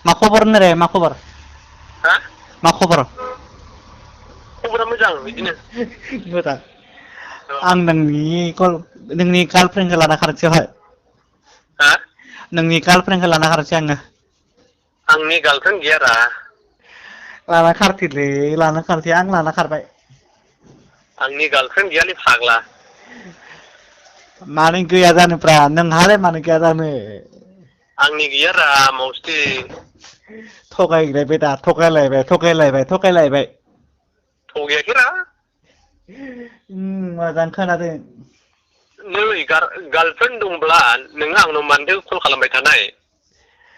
मा खबर होनोरे मा खबर हा मा खबर खबरा मोजां बिदिनो मोजां औ आं नोंनि गार्लफ्रेन्डखौ लाना खारसै हय हा नोंनि गार्लफ्रेन्डखौ लाना खारसै आङो आंनि गार्लफ्रेन्ड गैयारा लाना खारसैलै लाना खारसै आं लाना खारबाय आंनि गार्लफ्रेन्ड गैयालै फाग्ला मानो गैया जानोब्रा नोंहालाय मानो गैया जानो आंनि गैयारा मावस्रि थगायलायबाय दा थगायलायबाय थगायाखैरा मोजां खोनादों नै गार्लफ्रेन्ड दंब्ला नोङो आंनाव मानोथो कल खालामबाय थानाय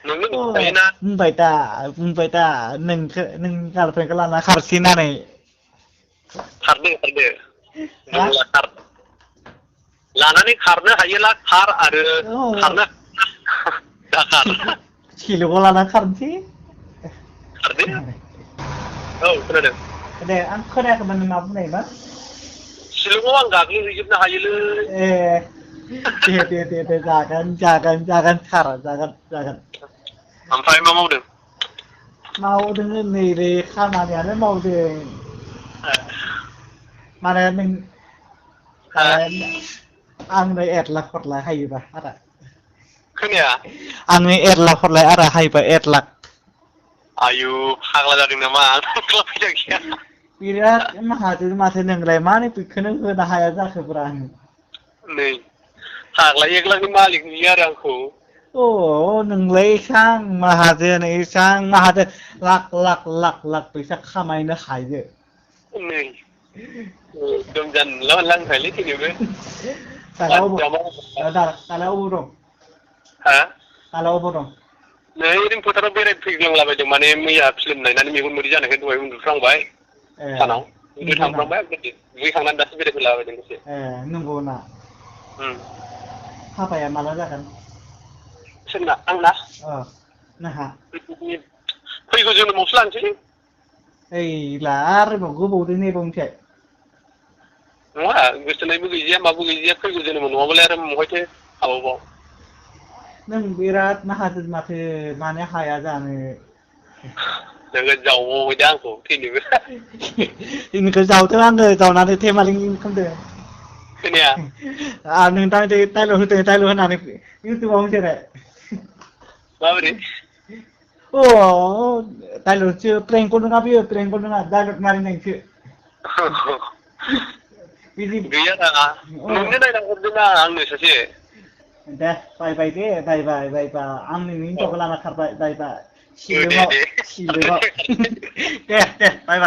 नोंनो अ मिथिखायोना बुंबाय दा नोंनि गार्लफ्रेन्डखौ लाना खारसै होननानै खारदो हा दङब्ला खार लानानै खारनो हायोला खार आरो खारनो दा खार सिल'आव लाना खारनोसै खारदो औ खोनादों दे आं खोनायाखैमोन नों मा बुंनायमोन शिलंआव आं गाग्लिहैजोबनो हायोलै ए दे जागोन सार जागोन ओमफ्राय मा मावदों मावदों नैलै खामानियानो मावदों माने नों हा आंनो 1 लाख हरलाय हायोबा आदा खोनाया आंनो 1 लाख हरलाय आदा हायोबा 1 लाख आयु फाग्ला जादों नामा आंनाव फैसा गैया बिराद माहाजोन माथो नोंलाय मानो बेखौनो होनो हाया जाखोब्रा आङो नै फाग्ला 1 लाखनि मालिक नुयो आरो आंखौ अ नोंलाय एसां माहाजोन लाख फैसा खामायनो हायो नै एकदम जानला मोनला होनथायलै थैनोबो दालाय अबाव दं हा दालाय अबाव दं नै ओरैनो फोथाराव बेराय फैग्लांलाबायदों माने मैया फिल्म नायनानै मेगन मोदै जानायखाय दहाय उन्दुफ्रांबाय ए सानाव नंगौना थांफ्रांबाय दुगैखांनानै दासो बेरायफैलाबायदों दसे ए नंगौना हाबाया माला जागोन सोरना आंना अ नोंहा फैगौ जोनोमावसो लानोसै ओइला आरोबाव गोबावदों नेबावनोसै नङा गोसथोनायबो गैजाया माबो गैजाया फैगौ जोनोमाव नङाबालाय आरो बहायथो हाबावबाव नों बिराद माहाजोन माथो मानो हाया जानो नोगोद जावबावबायदा आंखौ थैनोबो जोंनिखौ जावदों आङो जावनानै धेमालि खोनाया खालामदों नोंथां डाइलग होनानै इउटुबाव होसोनाय माबोरै अ डाइलगसो प्रेंक नङा बेयो प्रेंक नङा डाइलग मारिनायसो बिदि गैयाना अ नोंनो नायना हरदोंना आंनो सासे दे बायबाय दे बायबाय आं नोंनि हिनजावखौ लाना खारबाय बायबाय दे दे शिलंआव दे बाय